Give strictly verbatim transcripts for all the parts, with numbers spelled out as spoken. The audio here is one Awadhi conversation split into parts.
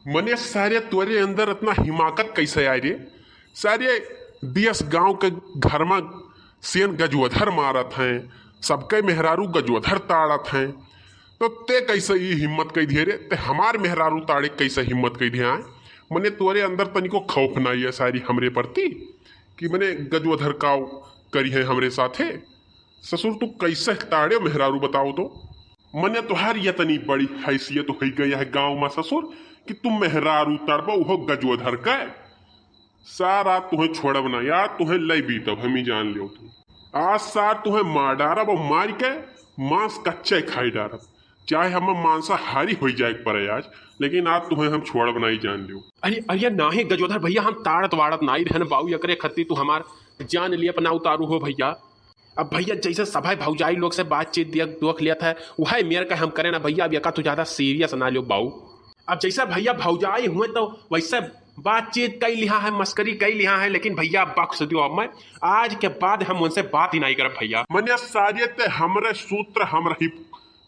मने सारे तोरे अंदर इतना हिमाकत कैसे आए रे? सारे दियस गांव के घर में सेन गजोधर मारत हैं, सबके मेहरारू गजोधर ताड़त हैं, तो ते कैसे ई हिम्मत कइ दिहे रे? ते हमार मेहरारू ताड़े कैसे हिम्मत कइ दिहे आए? मने तोरे अंदर तनिको खौफ नाई है सारी हमरे प्रति कि मने गजोधर काव करी है हमरे साथे? ससुर तू कैसे ताड़े मेहरारू बताओ तो? मने तोहार यतनी बड़ी हैसियत होइ गई है गांव में ससुर कि तू मेहरारू ताड़बो उहो गजोधर के। सार आज तुहें छोड़ब ना यार, तुहें लई बीतब, हम ही जान लियो तू। आज सार तुहें मार डारब और मार के मांस कच्चे खाई डारब, चाहे हम मांसाहारी होइ जाए के पड़े आज, लेकिन आज तुहें हम छोड़ब ना, ही जान लियो। अरे, अरे नाही गजोधर भैया, हम ताड़त वाड़त नाही रहन बाऊ, एकरे खत्ती तू हमार जान लिए अपना उतारू हो भैया। अब भैया जैसे सभा भौजाई लोग से बातचीत दिया, दुख लिया था, वह मेर का हम करें ना भैया। अब यका तू ज्यादा सीरियस ना लियो बाऊ। अब जैसे भैया भौजाई हुए तो वैसे बातचीत कई लिहा है, मस्करी कई लिहा है, लेकिन भैया बख्श दियो, अब मैं आज के बाद हम उनसे बात ही नहीं करब भैया। मने सारे ते हमरे सूत्र हम रही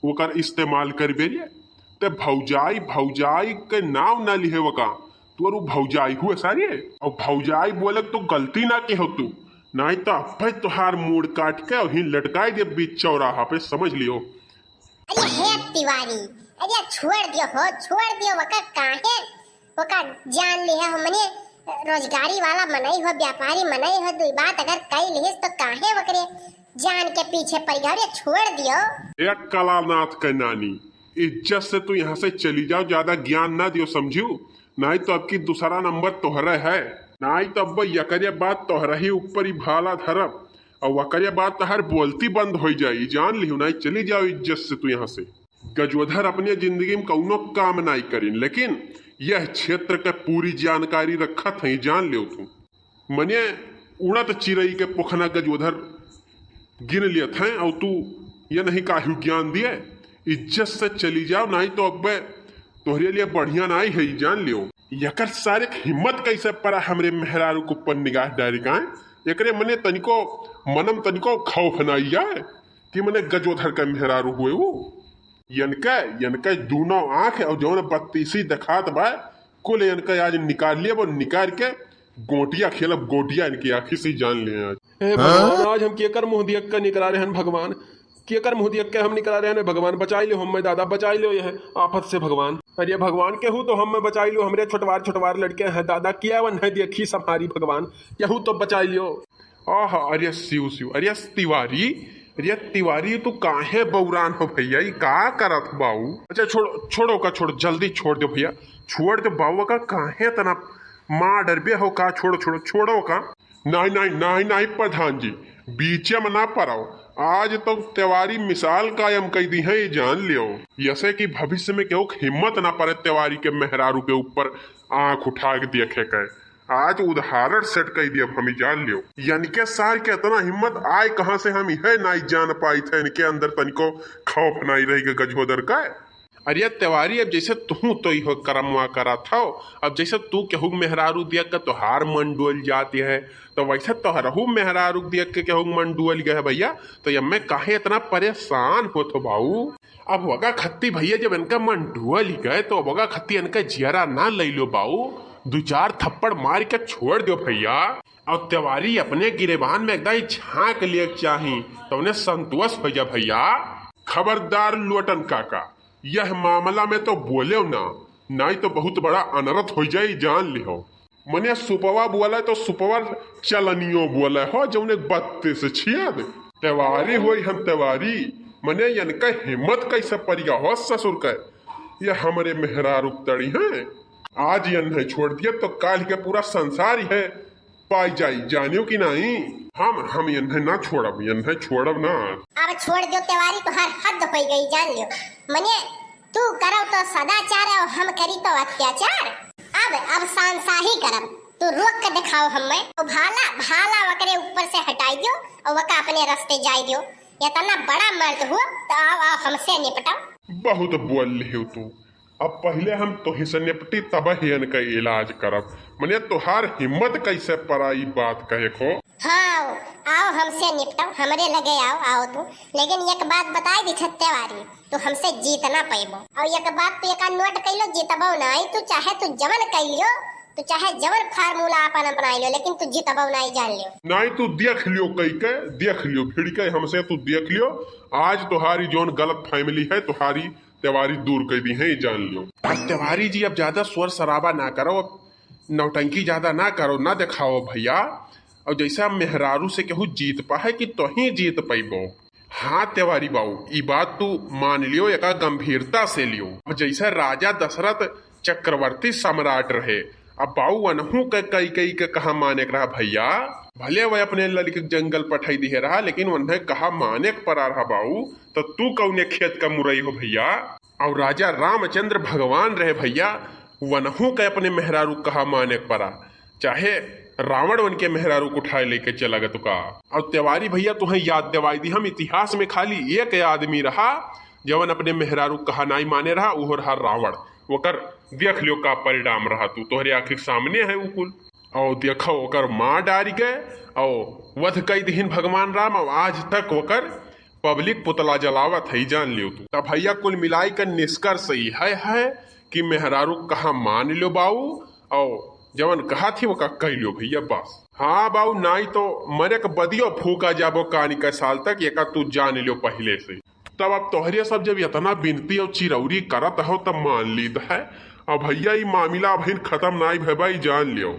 ओकर इस्तेमाल करबे रे। ते भौजाई, भौजाई के नाव ना लिहे वका, तोरू भौजाई हुए सारे। और भौजाई बोले तो गलती ना के हो तू, नहीं तो अब्बे तोहार मूड़ काट के वहीं लटकाई दे बीच चौराहा पे, समझ लियो। अरे हे तिवारी, अरे छोड़ दियो हो, छोड़ दियो, वका काहे, वका जान लिहे हो, मने रोजगारी वाला मनई हो, व्यापारी मनई हो, दुई बात अगर कई लिहिस तो काहे वकरे जान के पीछे पड़ गया, अरे छोड़ दियो। एक कलानाथ के नानी, इज्जत से तू यहाँ से चली जाओ, ज्यादा ज्ञान ना दियो, समझियो? नहीं तो अब की दूसरा नंबर तोहरे है, नहीं तो अब यकरे बाद तोहरे ही ऊपर ही भाला धरब और वकरे बाद तोहर बोलती बंद हो जाई, जान लियो। नहीं, चली जाओ इज्जत से तू यहाँ से। गजोधर अपने जिंदगी में कौनो काम नहीं करिन, लेकिन यह क्षेत्र के पूरी जानकारी रखत हैं, जान लियो तू। मने उड़त चिरई के पोखना गजोधर गिन लेत हैं और तू ये नहीं काहू ज्ञान दिए, इज्जत से चली जाओ, नहीं तो अब्बे तोहरे लिए बढ़िया नहीं है, जान लियो। यकर सारे के हिम्मत कैसे पड़ा हमरे मेहरारू के ऊपर निगाह डारी का? एकरे मने तनिको, मनम तनिको खौफ नहीं आए कि मने गजोधर का मेहरारू हुए वो। यनके, यनके दूनो आँख और जौन बत्तीसी देखात बा, कुल यनके आज निकाल लियब और निकाल के गोटिया खेलब, गोटिया इनकी आँखी से जान ले आज। हे भगवान, आज हम केकर मुँह दियक के निकरा रहन भगवान, केकर मुँह दियक के हम निकरा रहन भगवान, बचाई लियो हमें दादा, बचाई लियो यह आफत से भगवान। अरे भगवान, केहू तो हमें बचाई लियो, हमरे छोटवार छोटवार लड़के हैं दादा, किया वन है देखी संहारी भगवान, केहू तो बचाई लियो। आहा, अरे शिव शिव, अरे तिवारी, अरे तिवारी, तू काहे बौरान हो भैया, ई का करत बाऊ? अच्छा छोड़, छोड़ो का, छोड़, जल्दी छोड़ दो भैया, छोड़ दो बाऊ का, काहे इतना मार डरबे हो का? छोड़ो, छोड़ो, छोड़ो का। नहीं, नहीं, नहीं, नहीं प्रधान जी, बीचे में ना पड़ाओ। आज तो तिवारी मिसाल कायम कई दी है, ये जान लियो। जैसे कि भविष्य में केहू के हिम्मत ना पड़े तिवारी के मेहरारू के ऊपर आँख उठा के देखे के। आज उदाहरण सेट कई दियब हमी, जान लियो। यनके सार के इतना हिम्मत आए कहाँ से, हम यह नाई जान पाई थे। इनके अंदर तनिको खौफ नाई रही के गजोधर का। अरे तिवारी, अब जैसे तू तो इहो करमवा करत हो, अब जैसे तू केहू के मेहरारू देख के तोहार मन डोल जाती है, तो वैसे तोहरहू मेहरारू देख के केहू के मन डोल गए है भैया। तो ये मैं काहे इतना परेशान होत हो बाऊ? अब वगा खत्ती भैया, जब इनका मन डुअल ही गए, तो वगा खत्ती इनका जियरा ना लई लो बाऊ, दू चार थप्पड़ मार के छोड़ दो भैया। और तिवारी अपने गिरेबान में एकदम झांक लिए चाही, तो उन्हें संतोष हो जा भैया। खबरदार लोटन काका, यह मामला में तो बोले ना, नहीं तो बहुत बड़ा अनर्थ हो जाए, जान लिहो। मने सुपवा बोले तो सुपवा चलनियो बोले हो, जौने बत्तीस छेद। तिवारी होई हम तिवारी, मने यनका हिम्मत कैसे परिया हो ससुर के, ये हमरे मेहरारू तड़ी हैं। आज यन्हे छोड़ दिया तो काल के पूरा संसार ही है पाई जाई, जानियो कि नहीं? हम, हम यन्हे ना छोड़ब, यन्हे छोड़ब ना। अब छोड़ दो तिवारी, तोहार हद हो गई, जान लियो। मने तू करो तो सदाचार और हम करी तो अत्याचार। अब, अब शहंशाही करब, तू रोक के दिखाओ हमें। तो भाला, भाला वकरे ऊपर से हटाई दियो और वका अपने रास्ते जाई दियो। इतना बड़ा मर्द हुआ तो आओ, आओ हमसे निपटो। बहुत बोल लियो तू। अब पहले हम तोही से निपटी, तब ही इनका इलाज करब। मने तोहार हिम्मत कैसे पड़ा ई बात कहे को? हाँ, आओ, आओ हमसे निपटो, हमरे लगे आओ, आओ तू। लेकिन एक बात बताई दी छत्तेवारी, तू हमसे जीत ना पैबो। और एक बात तू एका नोट कैलो, जीतबो नाई तू, चाहे तू जवन कैलियो, तू चाहे जवन फार्मूला आपन अपनाई लियो, लेकिन तू जीतबो नाई, जान लियो। नाई तू देख लियो, कई के देख लियो, भिड़ के हमसे तू देख लियो। आज तोहारी जौन गलत फैमिली है, तोहारी तेवारी दूर कर दी है, जान लियो। अब तेवारी जी, अब ज्यादा शोर शराबा ना करो, अब नौटंकी ज्यादा ना करो, ना दिखाओ भैया। और जैसा मेहरारू से केहू जीत पाए कि तोही जीत पैबो। हाँ तेवारी बाऊ, ई बात तू मान लियो, एका गंभीरता से लियो। अब जैसा राजा दशरथ चक्रवर्ती सम्राट रहे, अब बाऊ वनहू के कई कई के कहा माने के रहा भैया। भले वह अपने लड़के के जंगल पठाई दिए रहा, लेकिन वन्हें कहा माने के पड़ा रहा बाऊ। तो तू कौने खेत का मुरई हो भैया? और राजा रामचंद्र भगवान रहे भैया, वनहू के अपने मेहरारू कहा माने के पड़ा, चाहे रावण उनके मेहरारू को उठाए लेके चला गया तो का। और तेवारी भैया, तुहें याद दिवाई दी हम, इतिहास में खाली एक आदमी रहा जवन अपने मेहरारू कहा नाई माने रहा, वो रहा रावण। ओकर देख लियो का परिणाम रहा, तू तोहरे आँखी के सामने है उ कुल। और देखो, ओकर मार डारी गए और वध कई दिहिन भगवान राम, और आज तक ओकर पब्लिक पुतला जलावत है, जान लियो तू। तब भैया, कुल मिलाई कर निष्कर्ष यही है, है कि मेहरारू कहा मान लियो बाऊ, और जवन कहा थी वो का कह लियो भैया, बस। हाँ बाऊ, नाई तो मरे के बदियो फूका जाबो कानी का साल तक, एका तू जान लियो पहले से। तब अब तोहरे सब जब इतना बिनती और चिरौरी करत हो, तब मान लीत है। अब भैया, ई मामला अबहिन खत्म नाई भय बा, ई जान लियो।